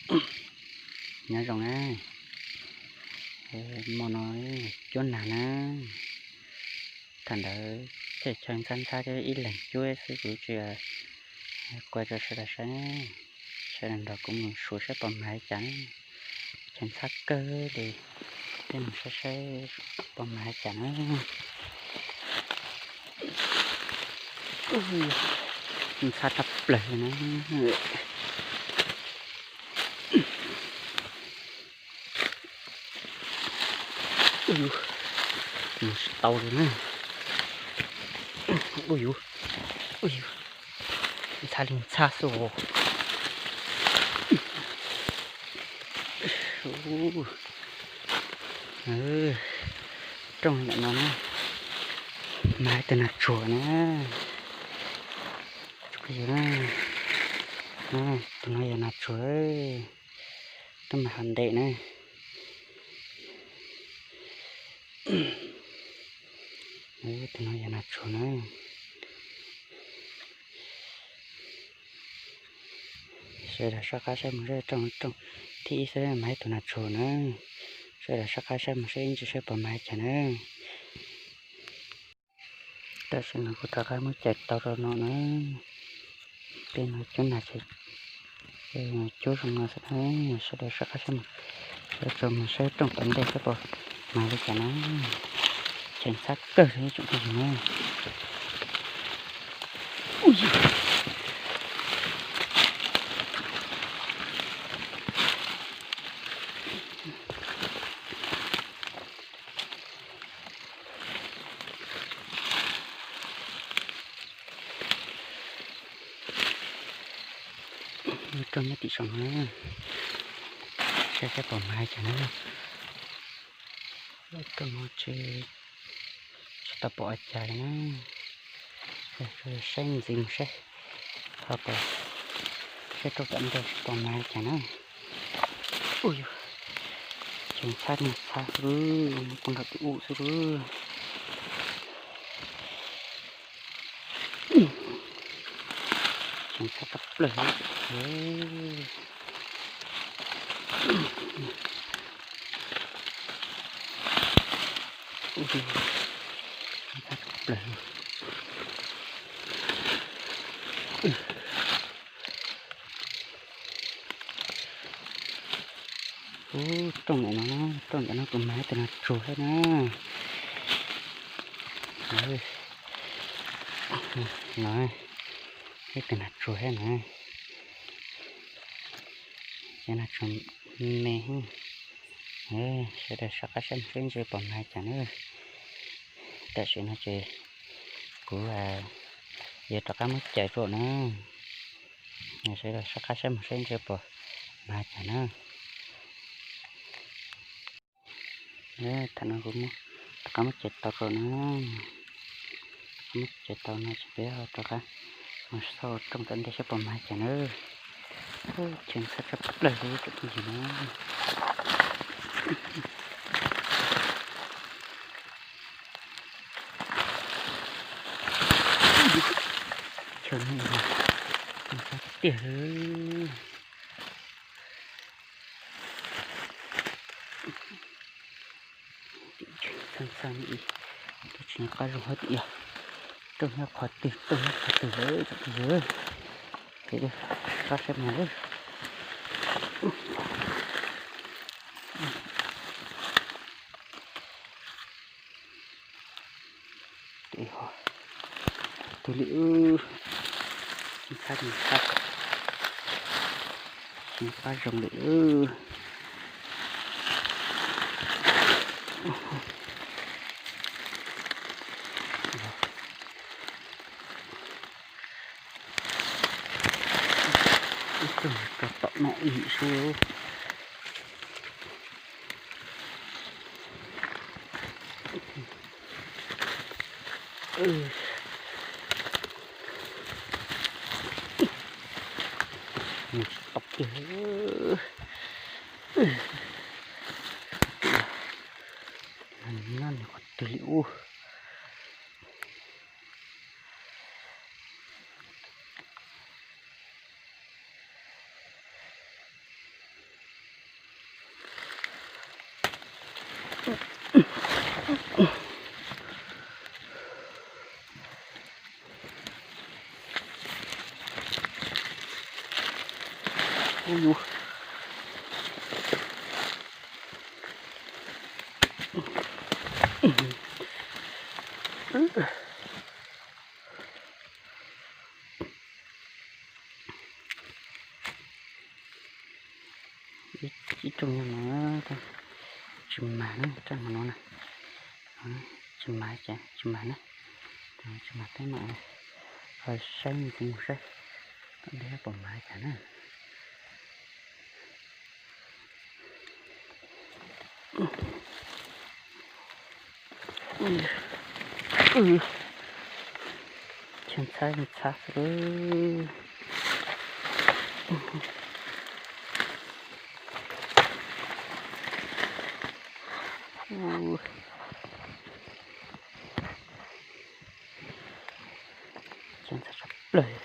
Nyob zoo na, hmo no cuab nag na, thaum ntawd chaw ntxhab ntxhab thiab ib leeg cuab xwb kuv tsis qua rau sawv daws saib. Sawv daws nrog kuv mus suav saib pom mag li cas na. Chaw ntxhab kawg li, peb mus saib saib pom mag li cas na. Ntxhab tshaj plaws li na. Mus tsis tau li na. Ub yuv, ub yuv, ntxhab li ntxhab xwb os. Rooj ntawm no na, mag ib tug nas tsuag na. Tus no yog nas tsuag, tab mas hav ntev na. Tus no yog nas tsuag na. Sawv daws soj qab saib mus saib rooj, rooj thib ib xwb mag ib tug nas tsuag na. Sawv daws soj qab saib mus saib ib ntsis saib pom mag li cas na. Tam sim no kuv rov qab muab cais tau rau no na. Tej no cuab nag ces cuab zoo no xwb na. Sawv daws soj qab saib mus, sawv daws mus saib rooj tom ntej saib pom mag li cas na. Chaw ntxhab kawg li tsoom phooj ywg na. Rooj nyob tim saum no, saib saib pom mag li cas na. Rooj no tsis, tsis tau pom li cas li na. Saib ntxiv mus saib, ho pom, saib rooj tom ntej saib pom mag li cas na. Ub yuv, chaw ntxhab ntxhab xwb, poob nram tim ub xwb. Chaw ntxhab tshaj plaws li. Ntxhab tshaj plaws. Ub, rooj ntawm no, rooj ntawm no kuj mag ib tug nas tsuag thiab na. No, ib tug nas tsuag thiab na. Cov nas tsuag me. Sawv daws soj qab saib mus saib ntsis pom mag li cas na. Tam sim no ces kuv yuav rov qab muab cais rau na. Sawv daws soj qab saib mus saib ntsis pom mag li cas na. Thaum no kuv rov qab muab cais tau rau na. Muab cais tau no ces peb ho rov qab mus xauj rooj tom ntej saib pom mag li cas na. Chaw ntxhab tshaj plaws li tsoom phooj ywg na. Chaw no ntxhab tiag li. Txhab ntxhab li, twb tsis nco qab zoo hab tias yog rooj nyob qhov twg, rooj nyob qhov twg lawm tsoom phooj ywg. Ces rov qab saib mus lawm. Twb li, tsis nco qab zoo li. Ib tug rau tom no ib yim xwb. Nws tsis tau kiag. Nyob nws qhov twg li ub. Ub yus. Ib rooj no tsis mag na, rooj no na, tsis mag ces tsis mag na, tsis mag peb mam ho saib mus saib tom ntej puas mag cas na. Chaw ntxhab ntxhab xwb lawm. Chaw ntxhab tshaj plaws.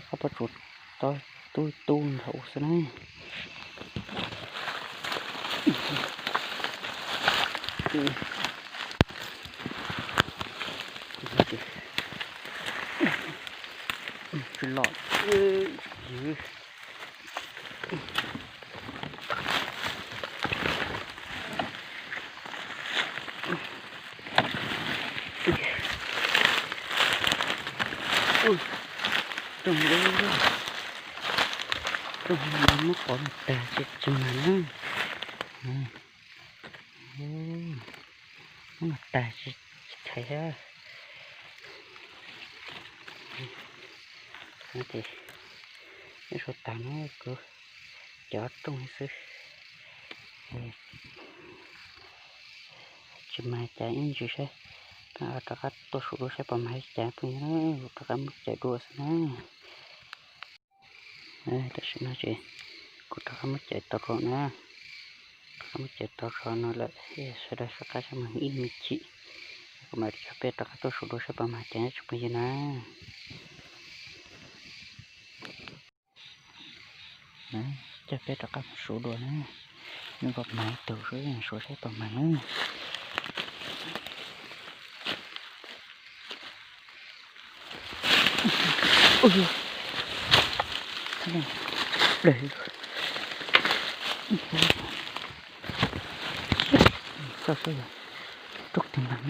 Qab tuaj tsuas tau tub tub nrho ua xwb na. Tsis los. Rooj, rooj muab qhov no tag tsis tsis mag na. Muab no tag tsis tsis txhais thiab. Ces ib suav tas no kuv cov rooj xwb. Tsis mag cas ib ntsis saib, rov qab tuaj saum dua saib puas mag cas phooj ywg na, rov qab muab cawm dua xwb na. Tam sim no ces kuv rov qab muab cawm tau rau na, rov qab muab cawm tau rau no lawm, sawv daws soj qab sab mag ib me chim, kuv mam coj peb rov qab tuaj saum dua saib puas mag cas tsoom phooj ywg na. Coj peb rov qab mus saum dua na, nws puas mag ib tug saib saib puas mag na. Plaws, txog seb yog rub tig mas,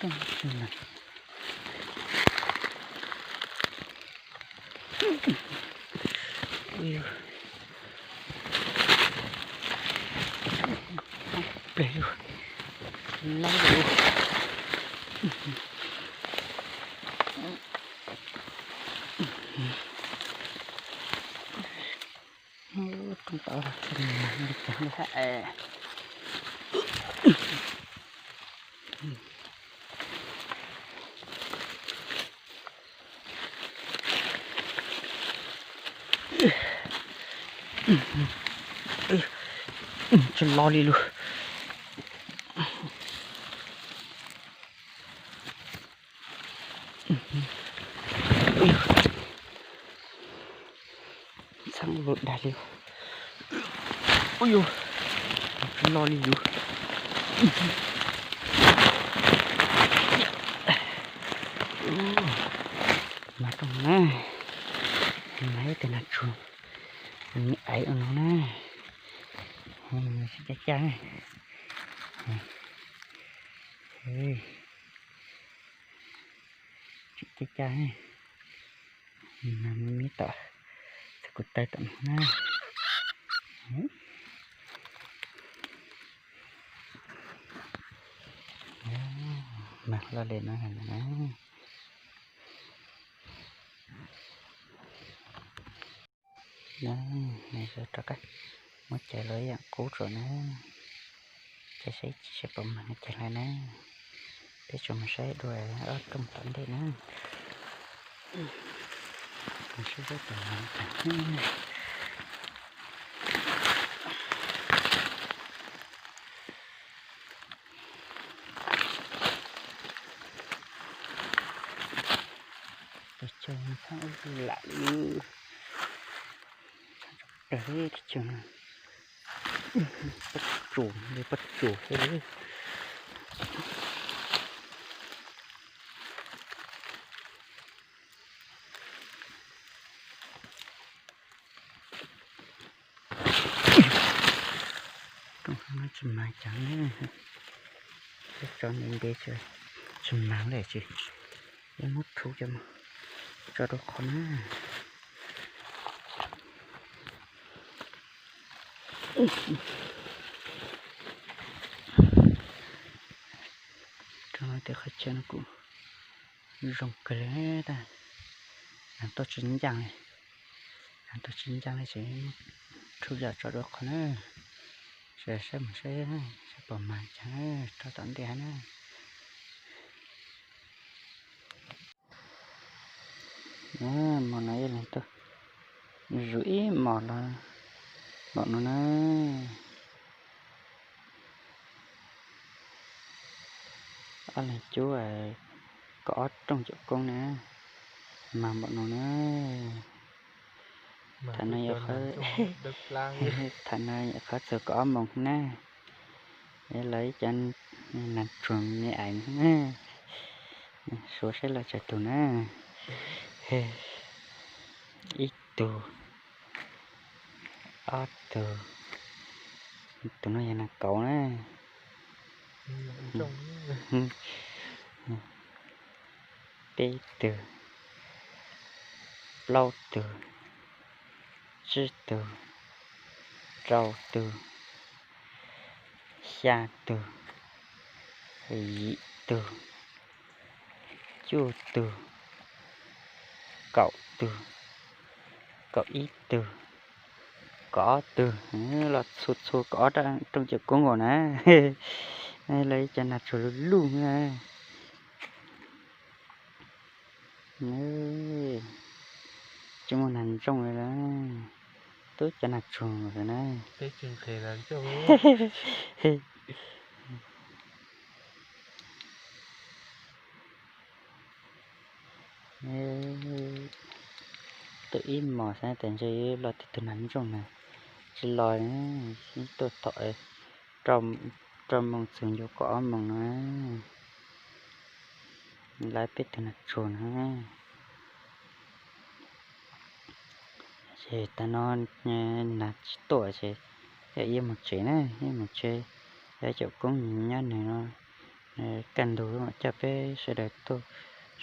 rub tig mas. Pleg lub, lab lub. Rooj tod li cas li hab es. Tsis lo li lug. Txheeb lug dag li. Ub yus, tsis lo li yus. Mas rooj na, mas ib tug nas tsuag, me aiv ua no na. Tsis caj caj, tsis caj caj, mas me me tom txog kuv taw tom no na. Mas loj li no na. Nws rov qab muab cawm los ib yam qub tsuas na. Ces saib tsis saib puas mag cas hlais na. Peb tsuas mus saib dua ob rooj tom ntej na. Mus saib saib puas mag cas. Tus tsov txhab lam li, txhab tso plag li tus tsov no. Pob tsuas li, pob tsuas xwb li. Tsis mag cas, tso ntev ntev tsis mag li ces yuav muab rhuav coj mus tso rau qhov na. Rau no tej qhov chaw no kuj zoo kawg li tab, neeg tuaj tsis ncaaj li, neeg tuaj tsis ncaaj li ces rhuav yam tso rau qhov na. Saib, saib mus saib, saib puas mag cas na, rau tom ntej na. Hmo no ib leeg tuaj zuv ib hmos los npaum no na. Ob leeg cub kaum ob rooj caum koob na, mag npaum no na. Tham no, tham no yog qhov txog kaum ob moos na. Lawv ib cov nas tsuag me ais na, suav saib lawv tsawg tug na. Ib tug, ob tug, tus no yog nas kauv na. Peb tug, plaub tug, tsib tug, rau tug, xya tug, yim tug, cuaj tug, kaum tug, kaum ib tug, kaum ob tug, los txhua txhua kaum ob rooj caum koob nkaus na. Lawv ib cov nas tsuag luj luj na. Tsis muaj nas ntsooj li lawm, tub cov nas tsuag na. Tuaj ib hmos xav tias ntshe yuav los tib tug nas ntsooj na, tsis los, tuaj thaum rau moos txog ntua kaum ob moos no, lawv peb tug nas tsuag na. Ces tag no nas tsis tuaj ces yog ib mus tsev na, ib mus tsev, yog caum koob nyob nws no, kaj ntug mam coj peb sawv daws tuaj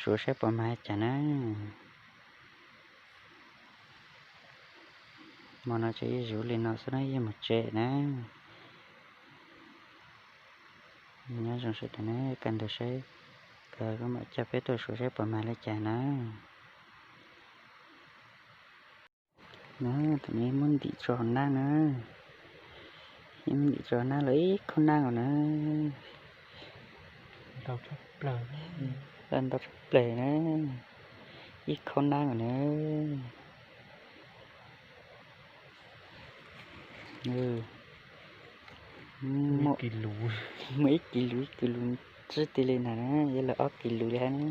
suav saib puas mag li cas na. Hmo no ces ib zuv li no xwb na, ib mus tsev na. Nyob zoo sawv daws na, kaj ntug saib, kuv mam coj peb tuaj suav saib puas mag li cas na. Thaum no muab ntim tso hauv nab na, muab ntim tso hauv nab los ib khaub nab nkaus na. Ntau tshaj plaws na, ib khaub nab nkaus na. Muaj ib kis lus, ib kis lus, ib kis lus, tsis tiag li na, yog lawm ob kis lus li hab na.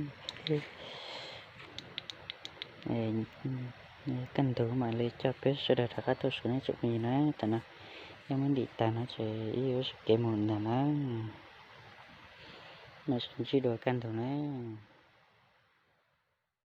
Kaj ntug mam li coj peb sawv daws rov qab tuaj suav nej tsoom phooj ywg na. Tam no yeej muab ntim tag no ces ib yuav sawv kev mus ntag na. Mam sib ntsib dua kaj ntug na.